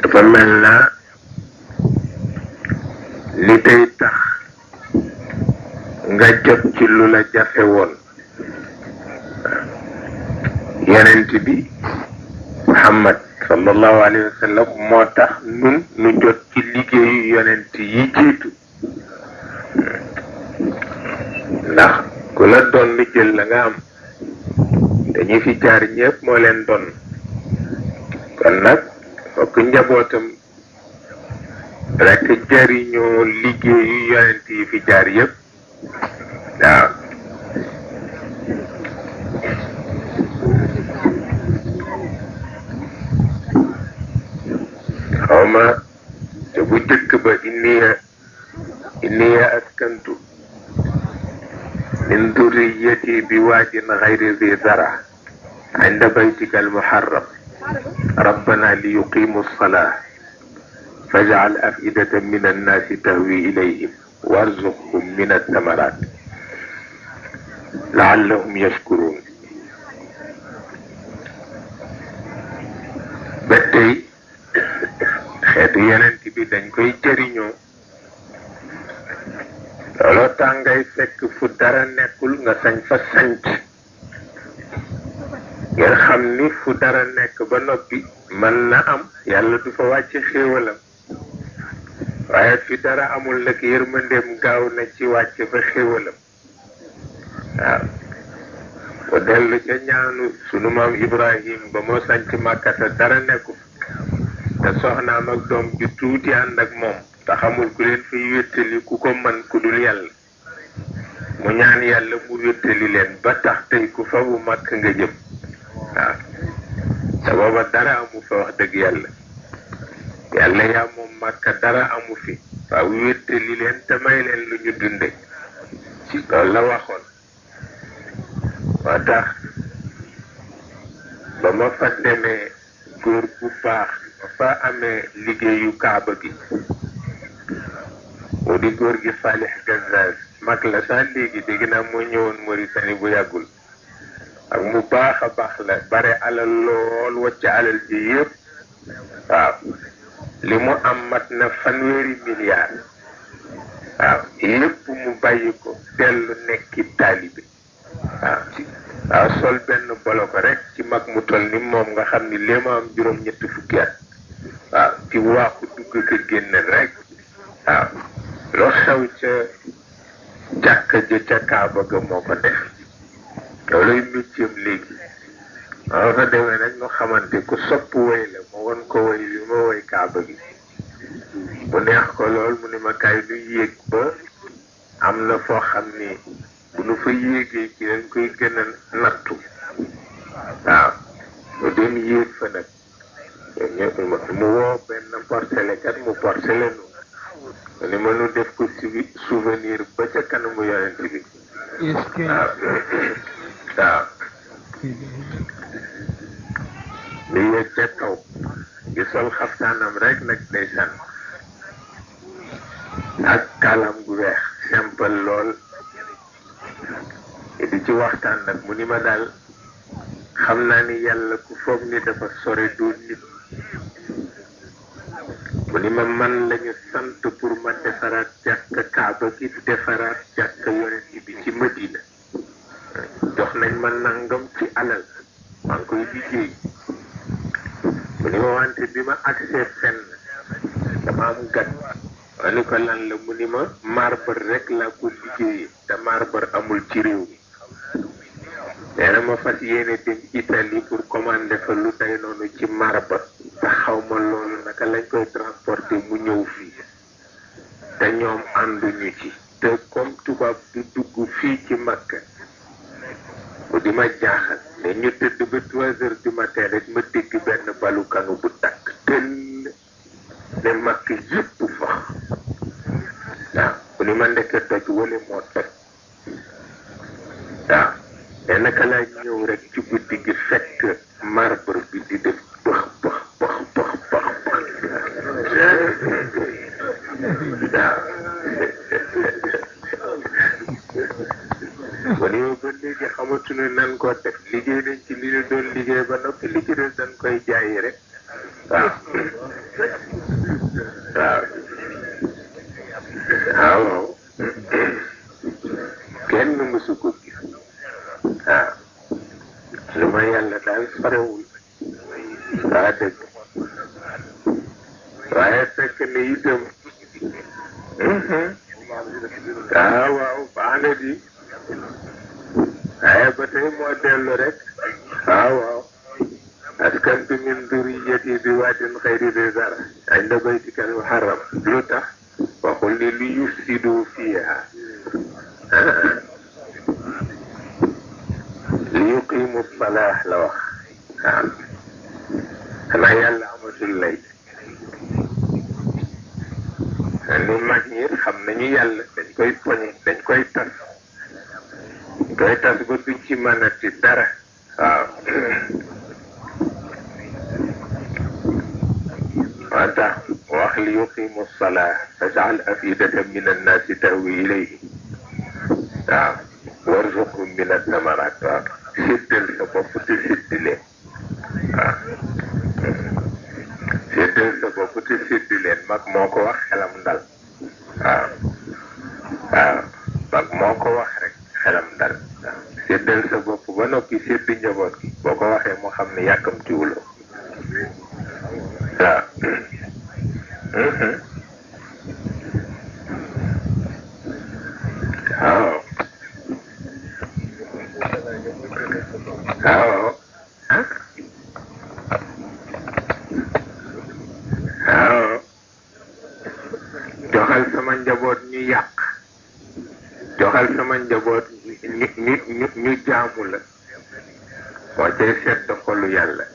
dafa mel na li tey tax nga jot ci lu la jafe woon yonent bi Muhammad sallallahu alayhi wa sallam moo tax nun nu jot ci liggéeyu yonent yi jiitu ndax ku la doon lu jël la nga am dañu fi jaar ñëpp moo leen doon kon nag fokk njabootam rekk jariñoo liggéeyu yonent yi fi jaar yëpp waaw xawma te bu jëkk ba inniya askantu min durriyati bi waadin gayri zi zara inda baytika almuharram rabbana liyuqimu alsalaa faj'al af'idatan min annaasi tahwi ilayhim warzuqhum min athamarat la'allahum yashkurun ba tey xeetu yonent bi dañ koy jëriñoo looloo tax ngay fekk fu dara nekkul nga sañ fa sanc ngeen xam ni fu dara nekk ba noppi mën na am yàlla du fa wàcc xéewalam waaye fi dara amul nag yërmandeem gaaw na ci wàcc fa xéewalam waaw bu dellu ca ñaanu sunu maam Ibrahim ba moo sanc Màkkata dara nekku te soxnaam ak doom ju tuuti ànd ak moom te xamul ku leen fiy wéttali ku ko mën ku dul yàlla mu ñaan yàlla mu wéttali leen ba tax tey ku fa bu màkk nga jëm waaw te booba dara amu fa wax dëgg yàlla yàlla yaa moom màkka dara amu fi waaw wéttali leen te may leen lu ñu dunde ci loolu la waxoon moo tax ba ma fa demee góor bu baax ma fa amee liggéeyu kaaba gi mu di góor gi Salih Gazzaz mag la sax léegi dégg naa moo ñëwoon Mauritanie bu yàggul ak mu baax a baax la bare alal lool wacc alal ji yëpp waaw li mu am mat na 100 milliards waaw yëpp mu bàyyi ko dellu nekki taalibe waaw sol benn bolo ko rek ci mag mu toll ni moom nga xam ni léema am juróom-ñett fukki at waaw ci waaxu dugg ko génn rek waaw loo xew ca jàkka ja ca kaaba ga moo ko def looluy métier léegi maa fa demee nag ñu xamante ku sopp woy la ma won ko woy bi ma woy kaaba gi mu neex ko lool mu ne ma kay lu yéeg ba am na foo xam ni bu nu fa yéegee ci leen koy gën a nattu waaw mu dem yéeg fa nag mu woo benn portelekat mu portele nu mu ne ma nu def ko souvenir ba ca kanamu yonent bi waaw waaw li yéeg ca kaw gi sol xaftaanam rek nag ndeysaan ak kaalam gu weex simple lool di ci waxtaan nag mu ni ma daal xam naa ni yàlla ku foog ni dafa sore du nit mu ni ma man lañu sant pour ma defaraat jàkka kaaba gi defaraat jàkka yonent bi ci Madina jox nañ ma nangam ci alal maa ngi koy liggéey mu ni ma wante bi ma accès fenn dama am gat ma ni ko lan la mu ni ma marbre rek laa ko liggéeyee te marbre amul ci réew mi nee na ma fas yéene dem Italie pour commander fa lu day noonu ci marbre te xaw ma loolu naka lañ koy transporter mu ñëw fii te ñoom ànduñu ci te comme tubaab du dugg fii ci Makka mu di ma jaaxal ne ñu tëdd ba 3 heures du matin rek ma dégg benn balu kanu bu takk tëll ne Makka yëpp fax waaw mu ni ma ndeke toj wala moo toj waaw mais naka laa ñëw rek ci guddi gi fekk marbre bi di def bëx bëx bëx bëx bëx bëx waaw kon yow ba léegi xamatuñu nan koo def liggéey nañ ci li ñu doon liggéey ba noppi li ci des dañ koy jaayi rek waaw waaye fekk ne itam waaw baax na di waaye ba tey moo dellu rek waaw askantu min duriyati bi waadin xayri di dara inda baytika al muharram lu tax waxul ni li yufsidu fiha li yuqimu salaah la wax waaw xanaa yàlla amatul lay ni mag ñi xam nañu yàlla dañ koy poñe dañ koy tas ba duñ ci mën a ci dara waaw moo tax wax li yuqimu salaa faj'al afidatan min annaasi tahwi ilayhi waaw warzuqhum min athamarat waaw séddal sa bopp te séddileen waaw séddal sa bopp te séddileen mag moo ko wax xelam dal waaw mag moo ko wax rek xelam dal waaw séddal sa bopp ba noppi séddi njaboot gi boo ko waxee mu xam ne yàkkamtiwuloo waaw joxal sama njaboot ñu yàq joxal sama njaboot ñu jaamu la moo cay sedd xolu yàlla